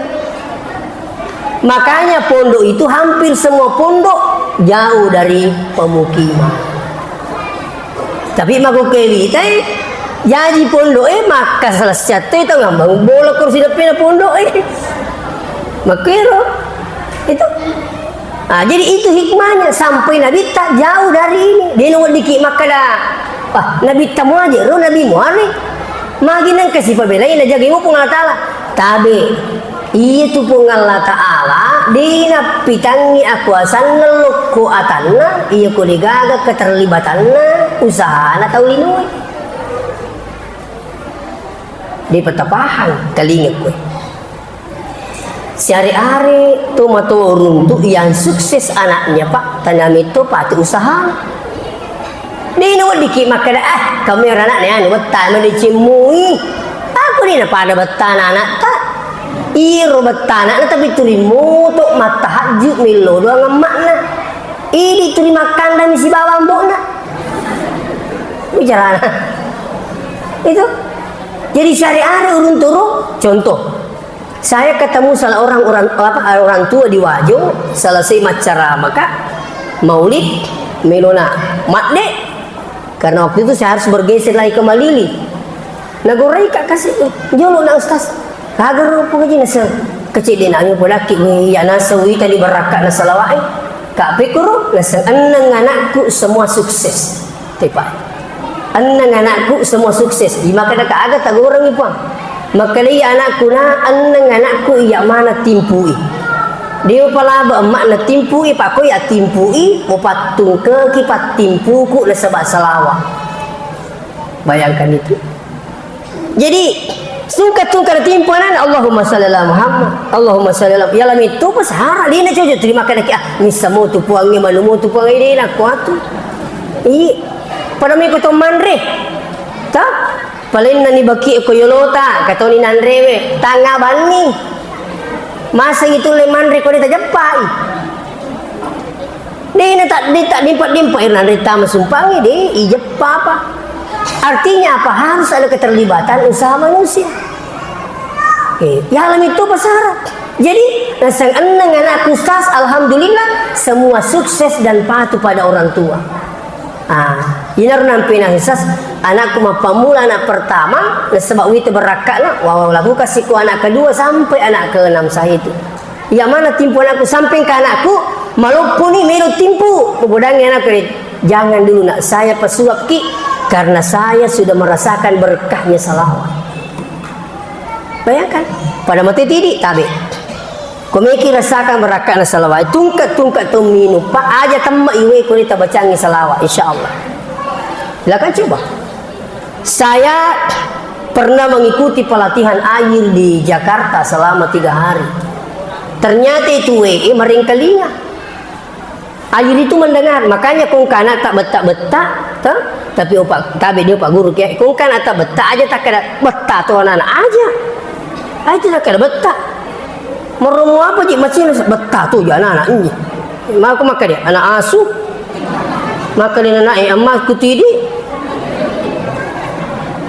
Makanya pondok itu hampir semua pondok jauh dari pemukiman. Tapi mako kewi tai jaji pondok e maka selesai tu itu ngambang bola kursi depan pondok e. Makero itu. Ah, jadi itu hikmahnya sampai Nabi tak jauh dari ini. Dia nunggu dikit maka dah. Wah, Nabi tamu aja, roh Nabi muari. Magi nang kasih pabelai na jagai mu Puang Allah Ta'ala. Tabe. Iya tu Puang Allah Ta'ala, dina pitangi akuasanna lokko atanna, iya ko degaga keterlibatanna usahana tau linoe. Dipatapahang telinga kowe. Siare-are to mato runtu yang sukses anaknya, Pak, tanami to pati usaha. Dina weddikki makkeda, "Ah, kamu yang anak nih anu bettana dicimmui." Aku dina pada bettana anak ta. Iro bettana na tapi tuli moto mattahajju millo doang emma'na. Idi tuli makkandami sibawa ambo'na. Bicarana. Itu. Jadi siare-are urung turu, contoh. Saya ketemu salah orang, orang, apa, orang tua di Wajo, selesai maccarama, Kak, maulid, melona madde, karena waktu itu saya harus bergeser lagi ke Malili. Nagorai, Kak, kasih, eh, jolo na Ustaz. Kagero pengaji naseng. Kecil dia nanya pada ki, ya naseng wita di barakka na salawai. Kak Pikuru, naseng enneng anakku semua sukses. Tepa. Enneng anakku semua sukses. Di makkeda ka aga tagorengi, Puang. Makkedai anakku na enneng anakku iya mana timpui. Dio palaba emmakna timpui, pakoi attimpui, mupattungkeki pattimpuku nasaba salawa. Bayangkan itu. Jadi, sungka-tungka natimpu anana, Allahumma shalli ala Muhammad, Allahumma shalli ala, ya lami tu pas hara, dina cojo terima kadaki, ah, missa mo tu Puangnge, manu mo tu Puangnge, dina kuatu. Iya. Pada miko to manre. Ta? Palenna ni baki ko yolota, katoni nanrewe, tanga banni. Masa itu le manre ko dita jeppai. Dena tak, de tak dimpak-dimpak irna de tama sumpangi de ijeppa apa. Artinya apa? Harus ada keterlibatan usaha manusia. Eh, ya alam itu pasara. Jadi, nasang enneng anakku Ustaz, alhamdulillah, semua sukses dan patuh pada orang tua. Ah, inaro nampe na Ustaz, anakku mappamula anak pertama, nasaba wita berakkana, wa laku kasihku anak kedua sampai anak keenam saya itu. Iya mana timpu anakku samping ke anakku, maloppuni melo timpu, mubodangi anakku, "Jangan dulu nak, saya pesulap ki, karena saya sudah merasakan berkahnya salawat." Bayangkan, pada mati tidi, tabe. Komeki rasakan berakkana salawat, tungke-tungke to minum, Pak, aja temma iwe ko tabacangi salawat, insya Allah. Silakan coba. Saya pernah mengikuti pelatihan air di Jakarta selama tiga hari. Ternyata itu W E maringkalinga. Ajiri tu mendengar, makanya kongkana tak betta-betta, toh? Tapi opa, tabe dia opa guru ke, kongkana tak betta aja tak kena betta tu anak-anak aja. Aja tak kena betta. Meromo apa ji macam betta tu aja anak-anak ini. Mau ke makan dia, anak asuh. Makan dia anak eh, emas kutidi.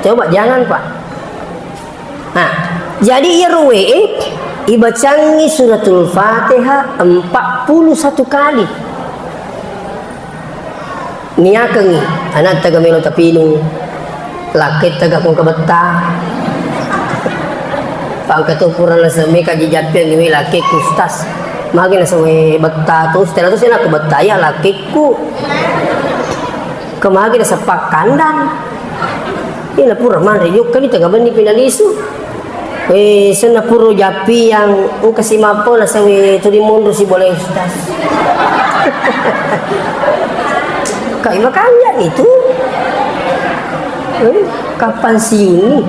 Coba jangan, Pak. Nah, jadi iyaro wae ibacangi suratul Fatihah empat puluh satu kali. Niakengi, anak taga melo tapinung, lakket taga kong kabetta. Pangka tu pura naseme ka jijappiang iwe lakket ku, Ustaz. Magi naseme betta tu, setelah tu sena ku betta ya lakketku. Kemagi nasepak kandang. Ina pura manre jokka ni tengah benni pinalisu. Eh, senna puro jappiang engka si mappo nasawe tuli monro si boleh, Ustaz. Kai makanya itu. Eh, kapan siuni?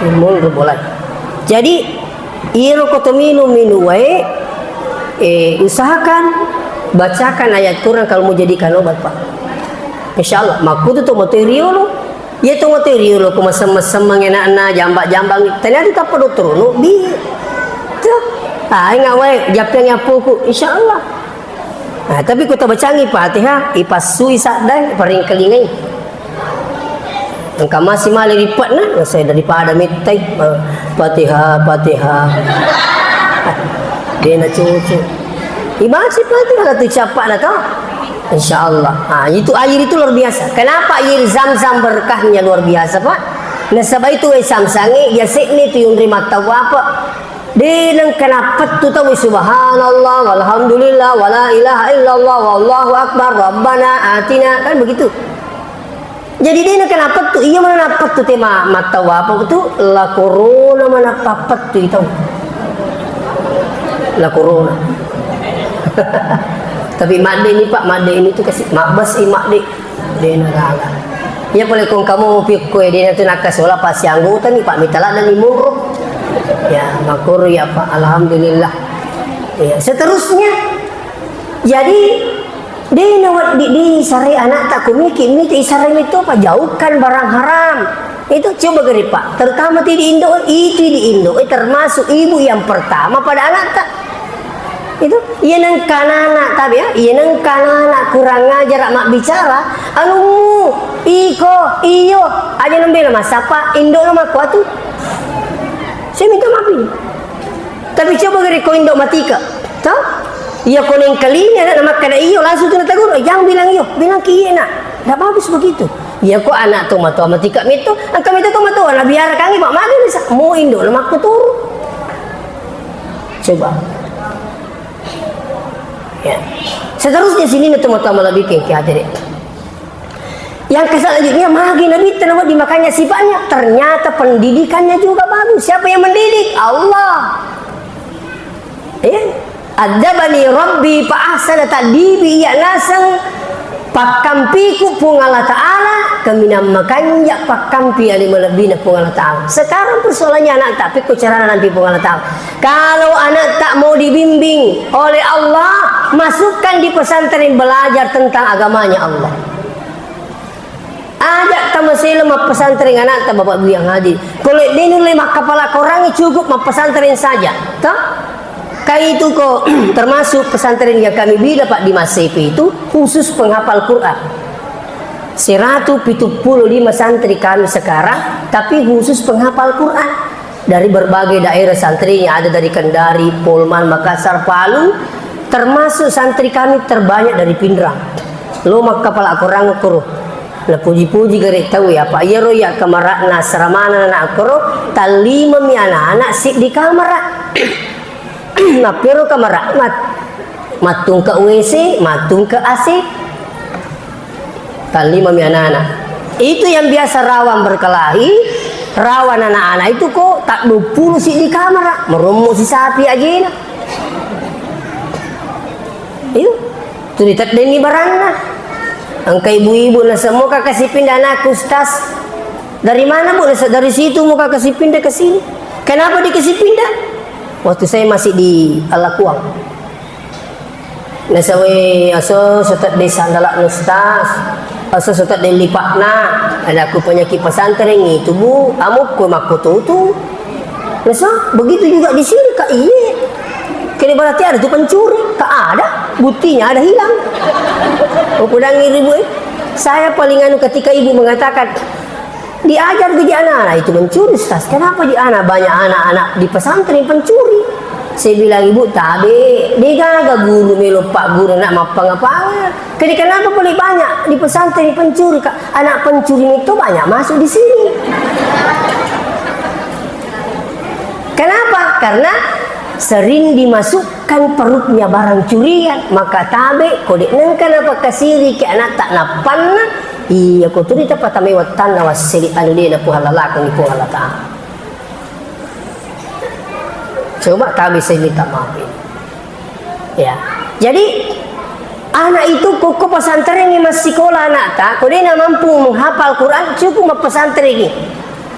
Eh, monro boleh. Jadi, iro ko to minum-minum wae, eh, usahakan bacakan ayat Quran kalau mau jadikan obat, Pak. Insya Allah, makkutu to materi riolo. Iya to materi riolo ko masem-masem anakna, jamba-jamba. Ternyata tappa dokter no bi. Tuh. Ah, ingat wae, jappiang appoku, insya Allah. Nah, tapi ko tabacangi Fatihah, ipassui sadda, paringkelingai. Engka masi male ripatna, saya daripada mettai, eh, Fatihah, Fatihah. Dena cucu. Ibaca Fatihah tu capakna to. Insya Allah. Ah, itu air itu luar biasa. Kenapa air Zam-Zam berkahnya luar biasa, Pak? Nasaba itu air Zam-Zam e, biasanya itu yang terima tahu apa? De nengka nappettu tau, subhanallah, walhamdulillah, wala ilaha illallah, wallahu akbar, rabbana atina, kan begitu. Jadi de nengka nappettu, iya mana nappettu tema mattawa apa tu, la corona mana pappettu itu. La corona. Tapi madde ini Pak, madde ini tu kasih mabas i madde. Dena gaga. Iya pole kong kamu pikko e dena tu nakka sola pasti anggota ni Pak mitala dan imuro. Ya, makoro ya Pak, alhamdulillah. Ya, seterusnya. Jadi dena waddi di sare anak tak kumiki mita isare mito apa jauhkan barang haram. Itu coba gari Pak, terutama ti di Indo, itu di Indo, eh, termasuk ibu yang pertama pada anak tak. Itu, iya nengka anak-anak, tapi ya, iya nengka anak-anak kurang ajar mabbicara, anummu, iko, iyo, aja nembela massappa, indo lo makkuatu. Saya minta maaf ini. Tapi coba gari ko indo matika, toh? Iya ko nengkalinga anak makkada iyo, langsung tu nataguru, eh, jangan bilang iyo, bilang ki iya nak. Nggak bagus begitu. Iya ko anak to matoa matika mito, engka mito to matoa, nabiara kangi mak magi bisa, mo indo lo makkuturu. Coba. Ya. Seterusnya sini nih teman-teman lebih ke, ke hadirin. Yang selanjutnya magi Nabi tenang di makanya sifatnya ternyata pendidikannya juga bagus. Siapa yang mendidik? Allah. Ya. Adabani Rabbi fa ahsana ta'dibi, iya naseng pakkampiku Puang Allah Ta'ala, kaminang makanja pakkampi ale malebbina Puang Allah Ta'ala. Sekarang persoalannya anak tapi ku carana nanti Puang Allah Ta'ala. Kalau anak tak mau dibimbing oleh Allah, masukkan di pesantren belajar tentang agamanya Allah. Aja tamaselo mappesantren anakta Bapak Ibu yang hadir. Kalau de nulle makkapala korangi cukup mappesantren saja. Toh? Kai itu ko termasuk pesantren yang kami bina Pak di Masepe itu khusus penghafal Quran. Seratus pitu puluh lima santri kami sekarang, tapi khusus penghafal Quran. Dari berbagai daerah santri yang ada dari Kendari, Polman, Makassar, Palu, termasuk santri kami terbanyak dari Pinrang. Lo makkapala korang koro. Napuji-puji gare tau ya, Pak. Iyaro ya kamarana seramana anak koro, tallima mi anak-anak siddi kamara. Mappero kamara mat-, mattungka W C, mattungka A C. Tallimami anak-anak. Itu yang biasa rawan berkelahi, rawan anak-anak itu ko tadduppulu siddi kamara, merommo si sapi ajena. Itu tuli teddengi baranna. Engka ibu-ibu naseng, "Mo ka kasi pindah anakku, Ustaz." "Dari mana, Bu?" Naseng, "Dari situ mo ka kasi pindah ke sini." "Kenapa dikasih pindah?" "Waktu saya masih di Alakuang." Nasawe aso sotedde sandala'na Ustaz, aso sotedde lipa'na, ada ku penyakit pesantren itu, Bu, amukku makkututu. Nasa, begitu juga di sini, Kak, iye. Kene berarti ada tu pencuri, Kak, ada, buktinya ada hilang. Oh, kudangi ribu, eh. Saya paling anu ketika ibu mengatakan, "Diajar gaji anak-anak itu mencuri, Ustaz. Kenapa di anak, banyak anak-anak di pesantren pencuri?" Saya bilang, "Ibu, tabe, degaga guru melo pak guru nak mappanga-panga. Jadi kenapa boleh banyak di pesantren pencuri, Kak? Anak pencuri itu banyak masuk di sini." Kenapa? Karena sering dimasukkan perutnya barang curian, maka tabe, kode nengka napakasiri ke anak tak napanna, iya ko turi tapatame wattanna wasseli anu de na Puang lalakang di Puang Allah Ta'ala. Coba tabe saya minta maaf ini. Ya. Jadi, anak itu ko, ko pesantren ni massikola anak ta, ko de na mampu menghafal Quran, cukup mappesantren ni.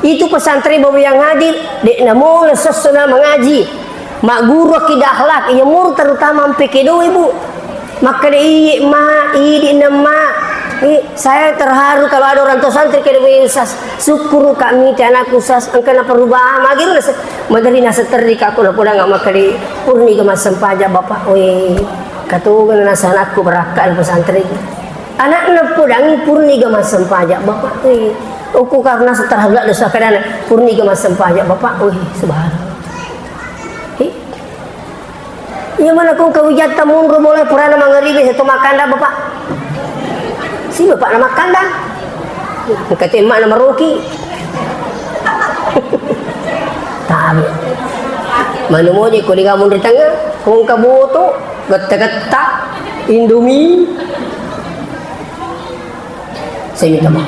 Itu pesantren bawa yang hadir, de na mau na sosso na mengaji. Mak guru kita akhlak, iya mur terutama ampe kedo ibu. Makkeda, "Iye, Ma, idi na, Ma." Eh, saya terharu kalau ada orang tua santri keda, "Weh, Ustaz, syukur kami te anakku, Ustaz, engka na perubahan." Magi na se-, maderi na seterri ka ko na podang makkeda, "Purni ga massempajang, Bapak." Weh, katoga na nasa anakku barakka na pesantren. Anakna podang purni ga massempajang, Bapak. Weh, okko karena terharu dosa kadana, "Purni ga massempajang, Bapak." Weh, subhanallah. Eh, Iya mana kong kawijatta munro mulai purana mangaribi seto makkanda bapak. Si bapak na makkanda. Kate emak na maroki. Tabe. Manu moje ko diga munri tengah, kong kaboto, getta-getta, Indomie. Saya minta maaf.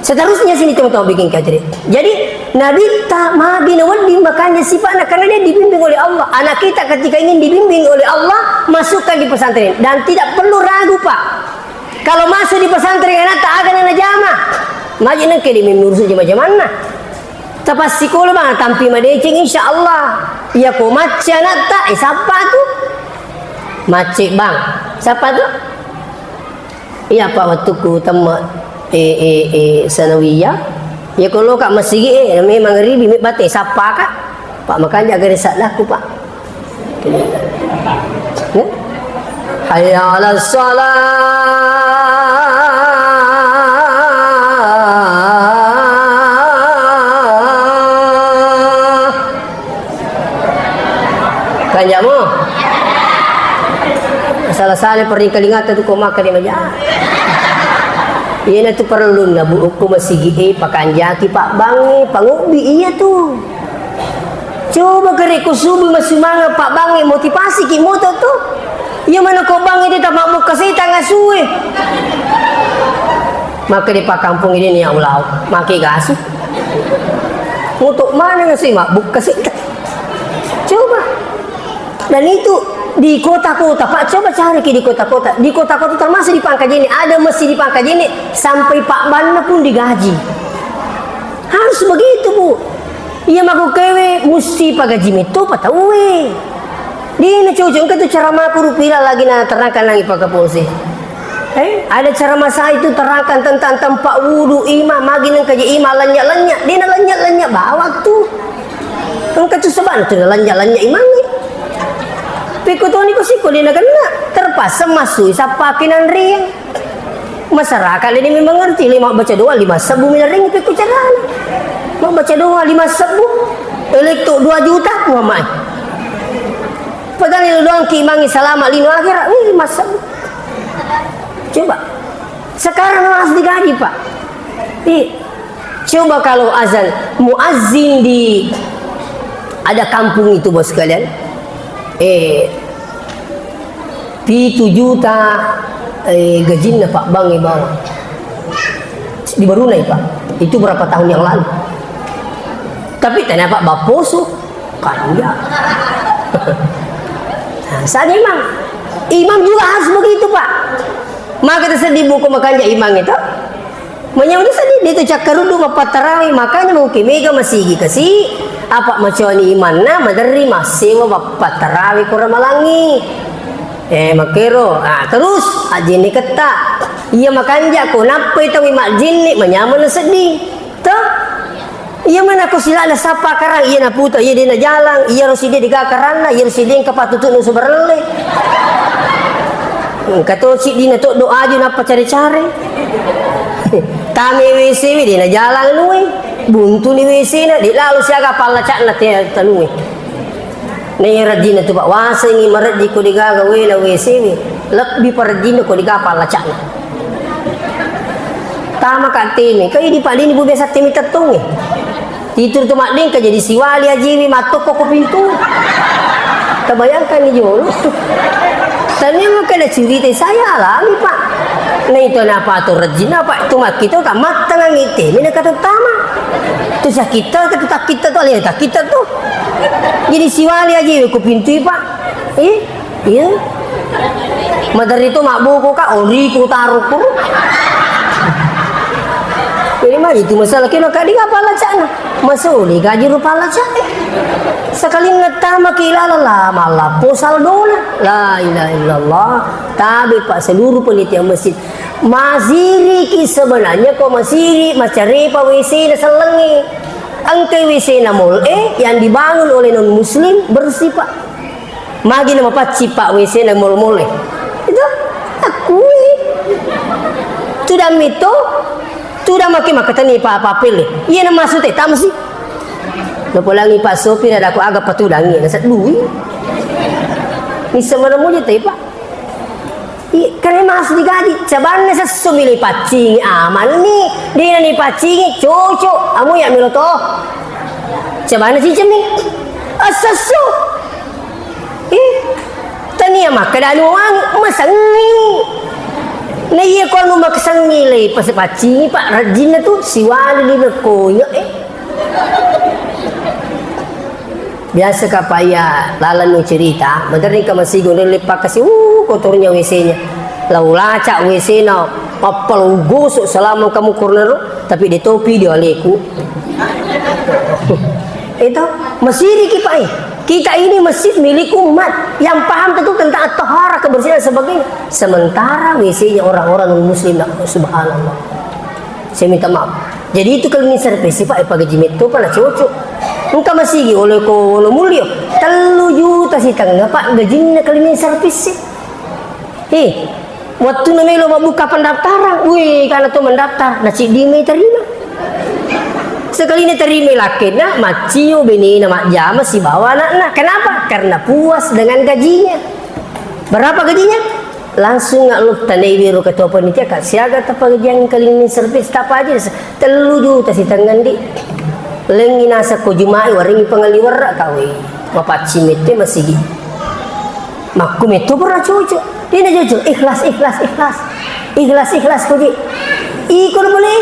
Seterusnya sini teman-teman bikin kayak tadi. Jadi, Nabi ta magi na wedding makanya sifatnya karena dia dibimbing oleh Allah. Anak kita ketika ingin dibimbing oleh Allah, masukkan di pesantren dan tidak perlu ragu, Pak. Kalau masuk di pesantren anak tak akan anak jamaah. Magi nengke di menurut jamaah-jamaah. Tapassikolo bang tampi madeceng insya Allah. Iya ko macca anak tak, eh, siapa tu? Macce bang. Siapa tu? Iya, Pak, wettukku temme, eh, eh, eh, sanawiyah. Iya, ko loka masigi, eh, memang ribi, me bate, sappa ka? Pak, makanja gare saddaku, Pak. Ya? Hayya 'alas shalah. Kanjamo. Salah-salah peringkalingata tu ko maka dia maja. Iyana tu perlunna, Bu, ko masigi e pakanjaki Pak Bang e, pangobbi iya tu. Coba kare ko subuh masumanga Pak Bang e, motivasi ki moto tu. Iya mana ko Bang e tetap mabukka setang asu e. Maka di pakampung ini ni ya Allah, make gasu. Moto mana ngasih mabukka setang. Coba. Dan itu di kota-kota, Pak, coba cari ki di kota-kota. Di kota-kota termasuk di Pangkajene, ada masjid di Pangkajene sampai Pak Banna pun digaji. Harus begitu, Bu. Iya mako kewe musti pagaji metto patauwe. Dina cocok engka tu ceramah puru pila lagi na terangkan nangi pakapose. Eh, ada ceramah saya itu terangkan tentang tempat wudhu imam, magi nengka je imam lenya-lenya, dina lenya-lenya bawang tu. Engka tu sebab tu lenya-lenya imam ni. Pekko toni ko siko dina kena, terpaksa masuk sapake nanriang. Masyarakat ini memang ngerti, lima baca doa lima sebbu milaring pekko carana. Mau baca doa lima sebbu, elekto dua juta, Muhammad. Padahal itu doang ki imangi selamat lino akhirat, wih, lima sebbu. Coba. Sekarang harus digaji, Pak. Ih, coba kalau azan, muazin di ada kampung itu, Bos sekalian. Eh, pitu juta, eh, gajinna Pak Bang e bawang. Di Barunai, Pak. Itu berapa tahun yang lalu. Tapi ternyata Pak Baposo, kanja. Nah, saat imam. Imam juga harus begitu, Pak. Maka tersedih buku makanja imam itu. Manyameng seddi, de' to cakkaruddu mappattarawe, makanya mungkin mega masigi kasi, apa macoani imanna maderri massewa mappattarawe ko Ramalangngi. Eh, makkero. Ah, terus, ajinni ketta. Iya makanjako, nappai tau majjinni, manyameng nasedding. Toh? Iya mana ko silana sappa karang, iya naputa, iya dena jalang, iya ro siddi dega karanna, iya ro siddi engka patutu'na usu barelle. Engka to siddi na to doa aju nappa care-care. Tame W C we dena jalang anue. Buntuni W C na, de lalo siaga pallacakna te tanue. Naiya rejjinna tu, Pak, wasengngi marejji ko degaga wena W C we, lebbi parejjinna ko degaga pallacakna. Tama ka teme, ka idi Pak, deni bu biasa teme tettongnge. Titur tu maddengka jadi siwali ajiwi mattokko ko pintu. Tabayangkan ni jolo. Tania makkeda curitai saya alami, Pak. Naitu napa to rejjinna, Pak, tu makkita tamattanga ngite, mina kata tama. Tu sakita, kata takita tu, alena takita tu. Jadi siwali aja ko pintui, Pak. Eh, iya. Maderri tu mabbuku ka, oriku taruku. Jadi mari tu masalah kena kadi apa lacana? Masuli gaji rupa lacana. Sekali ngetama kilala lah, malah posal dona. La ilaha illallah. Tabe Pak seluruh panitia masjid. Masiriki sebenarnya ko masiri macarepa W C na sellengnge. Engkai W C na mall e yang dibangun oleh non muslim bersih, Pak. Magi na mapaccing, Pak, W C na mall-mall e? Itu akui. Tudang mito, tudang maki makatani pa papel e. Iya na maksud e, tamsi. Napolangi Pak sopir ada ko aga patudangi, na seddui. Bisa mana muji tai, Pak. I, kan memang harus digaji. Cabanna sesso mili paccingi amanni, dina ni paccingi cocok. Amu ya milo to. Cabanna cicemi. Assesso. Ih, tania makkeda anu wangi, masengngi. Na iya ko anu masengngi le pas paccingi, Pak, rajinna tu siwali lima koyo, eh. Biasa ka, Pak, iya lalennu cerita, maderri ka masigo le pakasi, uh, kotornya W C-nya. Lau lacak W C-na, mappal gosok selama kamu corner, tapi de topi dia aleku. Itu, masiriki, Pak, eh. Kita ini masjid milik umat yang paham tentu tentang at-taharah, kebersihan dan sebagainya. Sementara W C-nya orang-orang non muslim, subhanallah. Saya minta maaf. Jadi itu cleaning service, Pak, eh, pagaji metto, Pak, na cocok. Engka masigi oleh ko, oleh mulio. Tellu juta sitengnga, Pak, gajinna cleaning service. Eh, wettunna melo mabbuka pendaftaran, wih, kana to mendaftar, na ciddi mai terima. Sekali na terima lakkenna, maccio benena majjama sibawa anakna. Kenapa? Karena puas dengan gajinya. Berapa gajinya? Langsung nggak lo tanai wero ketua panitia, Kak, siaga tapagajiang cleaning service tapa aja, tellu juta sitengnga, Ndi. Lengi nasa ko Juma'i, warengi pengali werra, Kak, weh. Mapaccing mette masigi. Makku metto pura cocok. Dina cocok. Ikhlas, ikhlas, ikhlas. Ikhlas, ikhlas, Koji. Iko na boleh.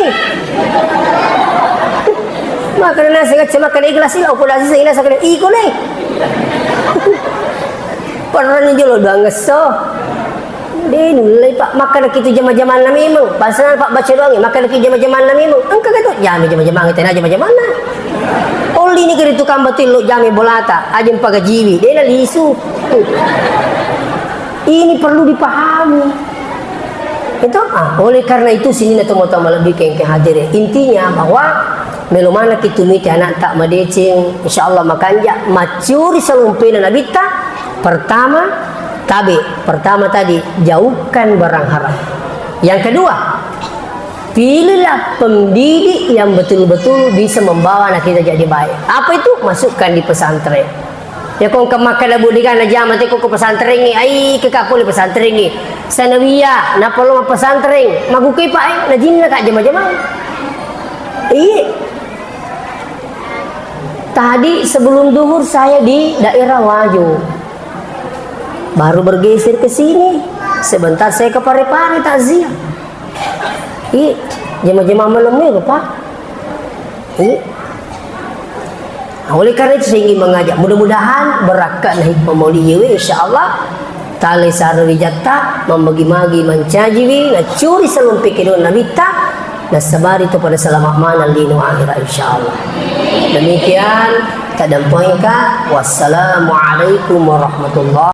Maka nasa ngecce makan ikhlas, ila, upo dasi saya nasa kena. Iko ne. Perrani jolo doang ngesso. De nullei, Pak, makkeda kitu jama-jamanna memang. Bangsana, Pak, baca doang, makkeda ki jama-jamanna memang. Engka ga tu? Jama-, jama-jamanna, tena jama-jamanna. Olli ni keri tukang batillo jama bolata, aja mpagajiwi. De na lisu. Ini perlu dipahami. Itu, ah, oleh karena itu sini na tomatoa malebbi kengke hadir. Intinya bahwa melo maneng ki tumite anakta madeceng, insyaallah makanja, maccuri salumpena nabitta. Pertama, tabe, pertama tadi, jauhkan barang haram. Yang kedua, pilihlah pendidik yang betul-betul bisa membawa anak kita jadi baik. Apa itu? Masukkan di pesantren. Ya, ko engka makkeda buddiga najama te ko, ko pesantrengnge, ai, ke ka pole pesantrengnge. Sanawiyah, nappa lo pesantren, magukai, Pak, eh, najinna ka jama-jama. Iya. Tadi sebelum duhur saya di daerah Wajo. Baru bergeser ke sini. Sebentar saya ke Parepare takziah. Iya, jama-jama malam ya, Pak. Iya. Nah, oleh karena itu saya ingin mengajak, mudah-mudahan berakat na hikmah maulid iyewe, insyaallah, tale saro rijatta, mambagi-magi, mancajiwi, nacuri salumpe kedua nabitta, nasabari to pada selamat maneng lino akhirat, insyaallah. Demikian, tadampoengka. Wassalamualaikum warahmatullahi